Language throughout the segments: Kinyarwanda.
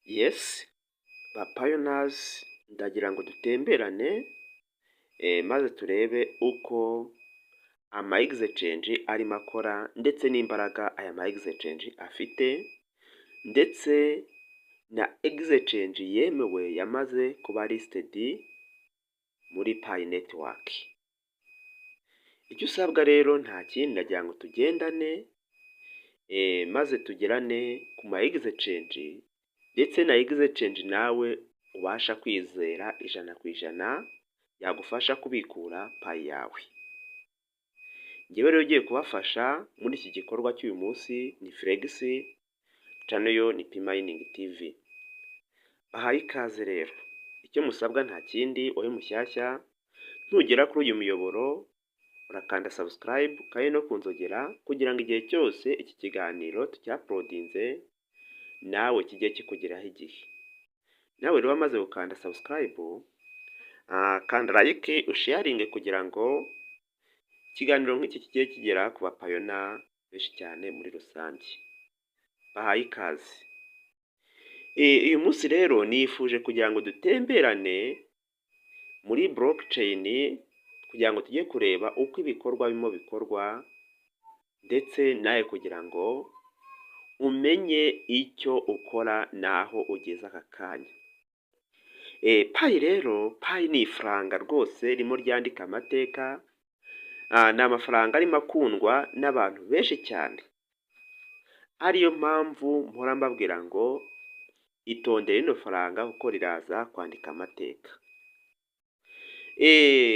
Yes, ba pioneers, ndagira ngo dutemberane maze turebe uko ama exchange arimo akora, ndetse n'imbaraga aya ma exchange afite, ndetse na exchange yemewe yamaze kuba listed muri Pi Network. Icyo usabwa rero nta kindi, ndagira ngo tugendane maze tugerane ku ma exchange, ndetse na exchange nawe ubasha kwizera 100% yagufasha kubikura Pi yawe. Njyewe rero ugiye kubafasha muri iki gikorwa cy'uyu munsi ni Felix, channel yo ni Pi Mining TV. Bahaye ikaze rero. Icyo musabwa nta kindi, wowe mushyashya nugera kuri uyu muyoboro urakanda subscribe kandi no kunzogera, kugira ngo igihe cyose iki kiganiro tucyauploadinze nawe kijye kikugeraho igihe. Nawe rero wamaze gukanda subscribe, kanda like, usharinge kugira ngo ikiganiro nk'iki kijye kigera ku bapioneer benshi cyane muri rusange. Bahaye ikaze. Uyu munsi rero nifuje kugira ngo dutemberane muri blockchain, kugira ngo tujye kureba uko ibikorwa birimo bikorwa, ndetse nawe kugira ngo umenye icyo ukora n'aho ugeze aka kanya. Pi rero, Pi ni ifaranga rwose ririmo ryandika amateka, ni amafaranga arimo akundwa n'abantu benshi cyane, ariyo mpamvu mpora mbabwira ngo itondere rino faranga kuko riraza kwandika amateka.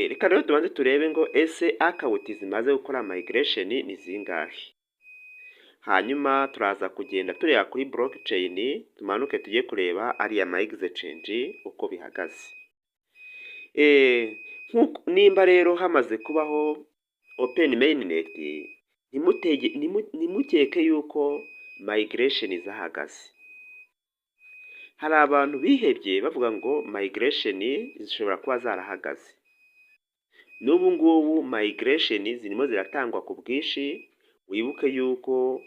Reka rero tubanze turebe ngo ese account zimaze gukora migration ni zingahe? Hanyuma turaza kugenda tureba kuri blockchain, tumanuke tujye kureba ariya ma exchange uko bihagaze. Nimba rero hamaze kubaho open mainnet, ntimukeke yuko migration zahagaze. Hari abantu bihebye bavuga ngo migration zishobora kuba zarahagaze. N'ubu ngubu migration zirimo ziratangwa ku bwinshi. Wibuke yuko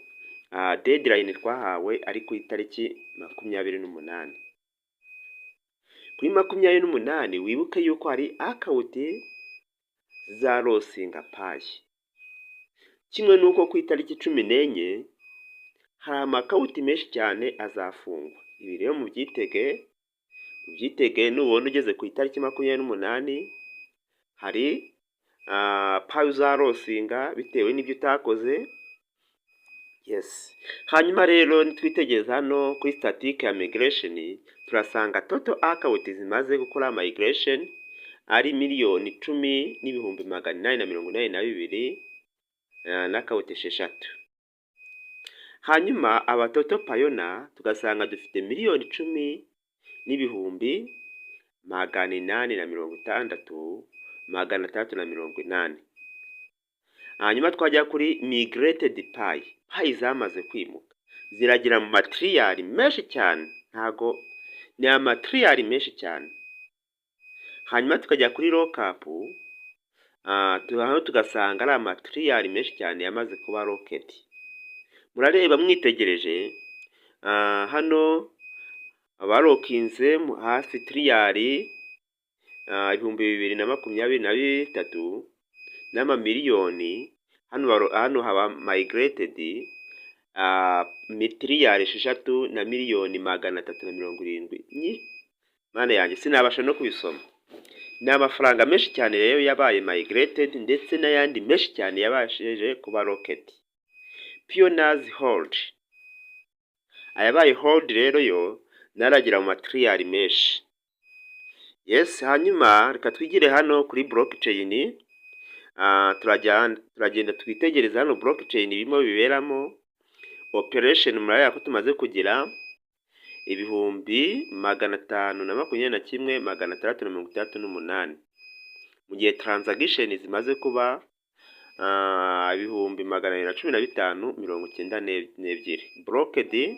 deadline twahawe ari ku itariki 28. Kuri 28, wibuke yuko hari account zizalosinga Pi. Kimwe n'uko ku itariki 14 hari ama account menshi cyane azafungwa. Ibi rero mubyitege, mubyitege. Nubona ugeze ku itariki 28 hari Pi uzalosinga bitewe n'ibyo utakoze. Yes. Hanyuma rero nitwitegereza hano kuri statistic ya migration, turasanga total account zimaze gukora migration ari 10,882,000 n'account 6. Hanyuma aba total pioneer tugasanga dufite 10,860,680. Hanyuma twajya kuri migrated Pi, Pi zamaze kwimuka ziragira mu matiriyari menshi cyane, ntago ni amatiriyari menshi cyane. Hanyuma tukajya kuri lockup, tugasanga ari amatiriyari menshi cyane yamaze kuba locked. Murareba mwitegereje hano abalockinze hafi tiriyari 2023 n'amamiliyoni. Hano haba migrated tiriyari 6 na miliyoni 370. Mana yanjye, sinabasha no kubisoma. Ni amafaranga menshi cyane rero yabaye migrated, ndetse n'ayandi menshi cyane yabashije kuba locked. Pioneers hold, ayabaye hold rero yo naragira mu matiriyari menshi. Yes. Hanyuma reka twigire hano kuri blockchain, turagenda twitegereza hano blockchain birimo biberamo operation. Murabona ko tumaze kugira 521,668, mu gihe transaction zimaze kuba 215,092. Blocked,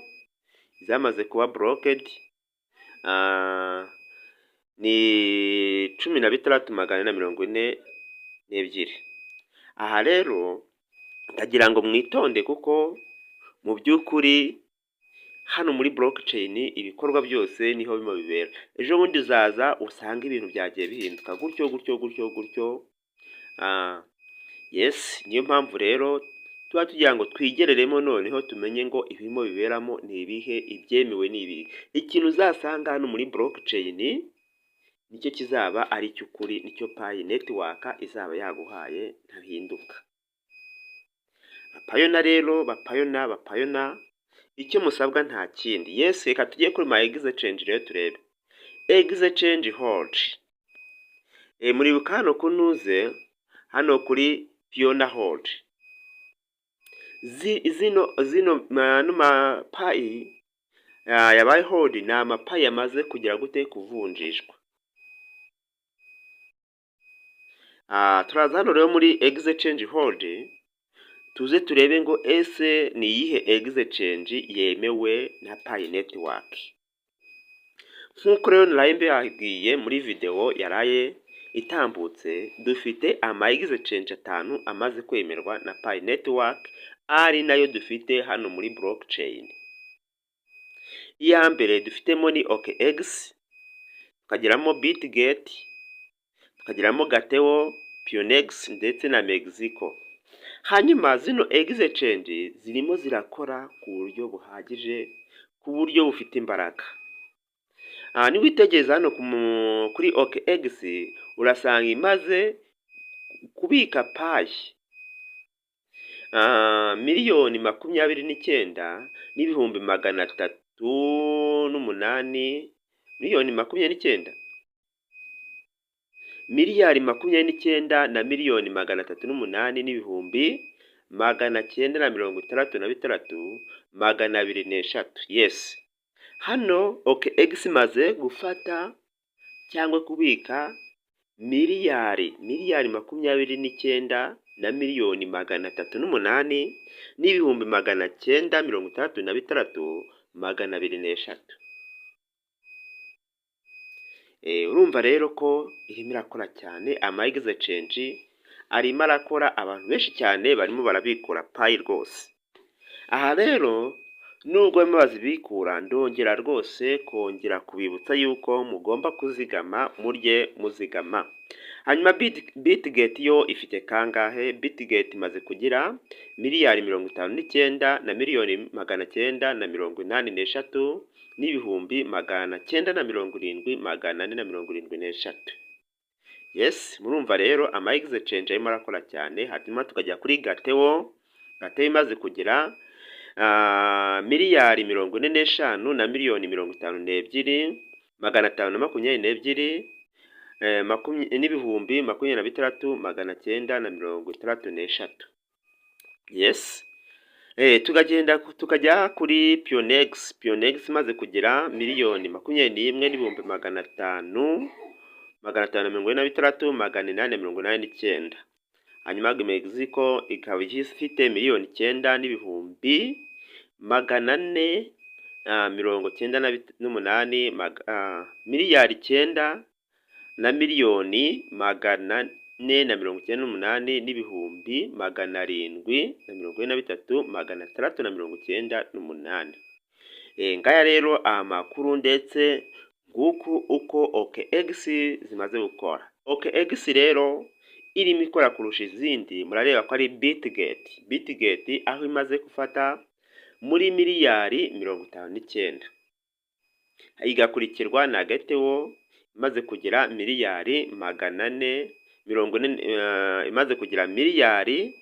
zamaze kuba blocked ni 16,442. Aha rero ndagira ngo mwitonde, kuko mu by'ukuri Hano muri blockchain ibikorwa byose niho bimo bibera. Ejo bundi uzaza usanga ibintu byagiye bihinduka gutyo gutyo gutyo gutyo. Yes, niyo mpamvu rero tuba tugira ngo twigereremo, noneho tumenye ngo ibirimo biberamo ni ibihe, ibyemewe ni ibihe. Ikintu uzasanga hano muri blockchain nicyo kizaba ari icy'ukuri, nicyo Pi Network izaba yaguhaye, ntahinduka. Bapioneer rero, bapioneer, bapioneer, icyo musabwa nta kindi. Yes, reka tujye kuri ma exchange rero turebe exchange hold. Muribuka hano kunuze hano kuri pioneer hold, zino ma Pi yabaye hold ni amaPi yamaze kugira gute? Kuvunjishwa. Turaza hano rero muri exchange hold, tuze turebe ngo ese ni iyihe exchange yemewe na Pi Network? Nk'uko rero naraye mbibabwiye muri video yaraye itambutse, dufite ama exchange atanu amaze kwemerwa na Pi Network, ari nayo dufite hano muri blockchain. Iya mbere dufitemo ni OKX, tukagiramo Bitget, tukagiramo Gate.io, Pionex ndetse na MEXC. Hanyuma zino exchange zirimo zirakora ku buryo buhagije, ku buryo bufite imbaraga. Niwitegereza hano kuri OKX, urasanga imaze kubika Pi 29,308,000, miliyoni 29, 29,308,966,203. Yes, hano OKX imaze gufata cyangwa kubika 29,308,966,203. Urumva rero ko irimo irakora cyane, ama exchange arimo arakora, abantu benshi cyane barimo barabikura Pi rwose. Aha rero nubwo barimo bazibikura, ndongera rwose kongera kubibutsa yuko mugomba kuzigama, murye muzigama. Hanyuma Bitget yo ifite kangahe? Bitget imaze kugira 59,983,973,473. Yes, murumva rero ama exchange arimo arakora cyane. Hanyuma tukajya kuri Gate.io. Gate.io imaze kugira 45,052,226,963. Yes, tukagenda tukajya kuri Pionex. Pionex imaze kugira 21,500,546,889. Hanyuma MEXC ikaba ifite 9,498,000,000, 9,498,743,698. Ngaya rero amakuru, ndetse nguku uko OKX zimaze gukora. OKX rero irimo ikora kurusha izindi, murareba ko ari Bitget. Bitget aho imaze gufata muri 59 miliyari, igakurikirwa na Gate.io imaze kugira 440,000,000, imaze kugira 45 miliyari.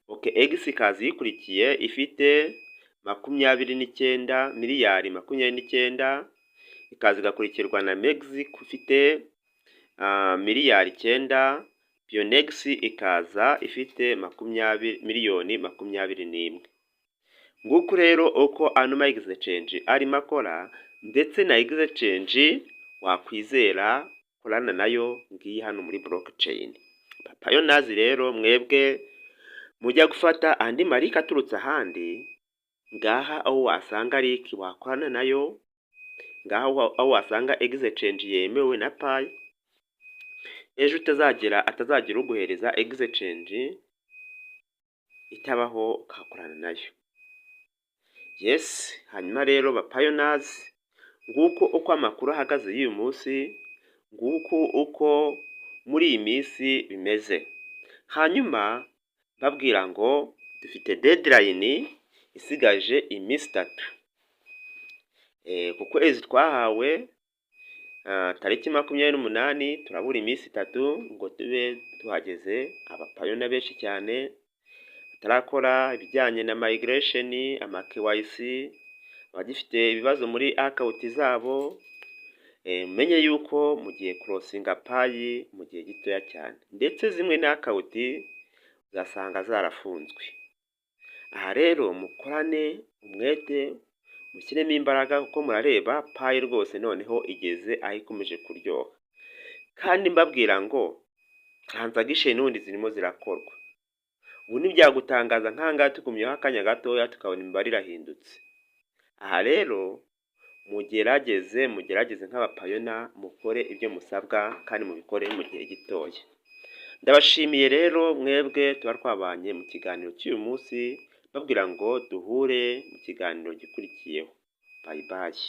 OKX ikaza iyikurikiye ifite 29, 29 miliyari, ikaza igakurikirwa na MEXC ifite 9 miliyari, Pionex ikaza ifite 21 miliyoni. Nguku rero uko ano ma exchange arimo akora, ndetse na exchange wakwizera korana nayo ngiyi hano muri blockchain. Pioneers rero, mwebwe mujya gufata andi marike aturutse ahandi, ngaha aho wasanga link wakorana nayo, ngaha aho wasanga exchange yemewe na Pi. Ejo utazagira atazagira uguhereza exchange itabaho ukakorana nayo. Yes, hanyuma rero ba pioneers, nguko uko amakuru ahagaze y'uyu munsi, nguko uko muri iyi minsi bimeze. Hanyuma babwira ngo dufite deadline isigaje iminsi 3 ku kwezi twahawe tariki 28, turabura iminsi 3 ngo tube tuhageze. Aba pioneer benshi cyane batarakora ibijyanye na migration, ama KYC, abagifite ibibazo muri account zabo, mumenye yuko mugiye kulosinga Pi mu gihe gitoya cyane, ndetse zimwe na account uzasanga zarafunzwe. Aha rero mukorane umwete, mushyiremo imbaraga, kuko murareba Pi rwose noneho igeze aho ikomeje kuryoha. Kandi mbabwira ngo transaction n'ubundi zirimo zirakorwa. Ubu ntibyagutangaza nk'ahangaha tugumyeho akanya gatoya tukabona imibare irahindutse. Aha rero mugerageze, mugerageze nk'aba pioneer, mukore ibyo musabwa kandi mubikore mu gihe gitoya. Ndabashimiye rero mwebwe tuba twabanye mu kiganiro cy'uyu munsi, babwira ngo duhure mu kiganiro gikurikiyeho. Bye bye.